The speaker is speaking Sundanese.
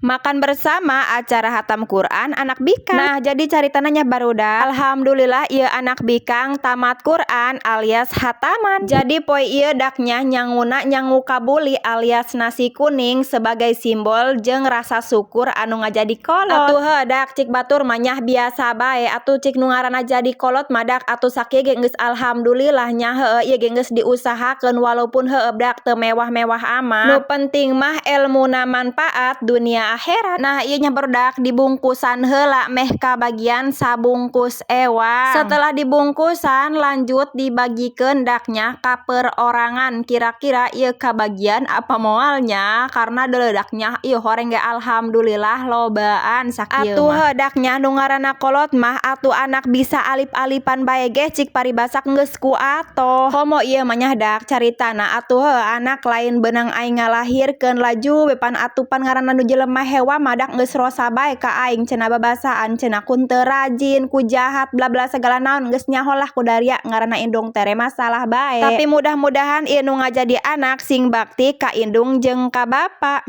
Makan bersama acara hatam Quran anak bikang. Nah, jadi caritana nya, barudak, alhamdulillah ieu anak bikang tamat Quran alias hataman. Jadi poe ieu daknya nyanguna nyangu kabuli alias nasi kuning sebagai simbol jeung rasa syukur anu ngajadi kolot. Atuh heuh dak, cik batur mah nyah biasa bae atuh, cik nu ngaranna jadi kolot mah dak atuh sakieu ge geus alhamdulillah nya. Heueuh, ieu ge geus diusahakeun, walaupun heueuh dak teu mewah-mewah amat. Nu penting mah elmuna manfaat dunia akhirat. Nah, ieu nya, barudak, dibungkusan heula meh kabagian sabungkus ewang. Setelah dibungkusan, lanjut dibagikeun daknya ka perorangan. Kira-kira ieu kabagian apa moal nya, karena deuleudaknya ieu horeng ge alhamdulillah lobaan sakieu mah. Atuh heuh daknya, nu ngaranna kolot mah atuh anak bisa alip-alipan bae ge cik paribasa geus ku atoh. Komo ieu mah nya dak caritana, atuh heuh anak lain beunang aing ngalahirkeun, laju we pan atuh pan ngaranna nu jelema hewa mah dak geus rosa bae ka aing, cenah babasaan cenah ku teu rajin, ku jahat, bla bla segala naon, geus nyaho lah ku daria ngaranna indung tere masalah bae. Tapi mudah-mudahan ieu nu ngajadi anak sing bakti ka indung jeung ka bapa.